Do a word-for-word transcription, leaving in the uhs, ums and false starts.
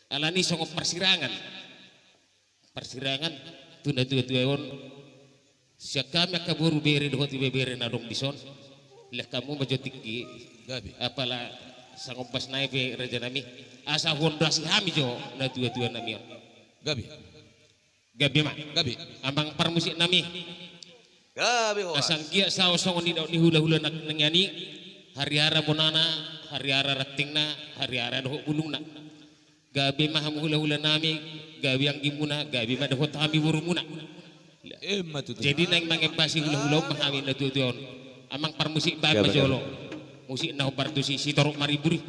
Alani songon parsirangan. Parsirangan tu natua-tua on. Sian hami angka boru, bere dohot ibebere na adong dison. Lehon hamu ma jo tingki. Gabe. Apala sangombas nai pe, raja nami. Asa huondasi hami jo natua-tua nami on. Gabe. Gabe ma. Gabe. Amang parmusik nami. Gabe horas. Asa anggiat saut songon nidok ni hula-hula na, na nian i. Hariara bonana, hariara rantingna, hariara dohot bulungna. Gabe ma hamu hula-hula nami, gabe anggimuna, gabe ma dohot hami borumuna. Emma tutu. Jadi naeng mangembasi hula-hula on ma hami natua-tua on. Amang parmusik, baen ma jolo. Musik na hombar tusi, sitorop maribur i.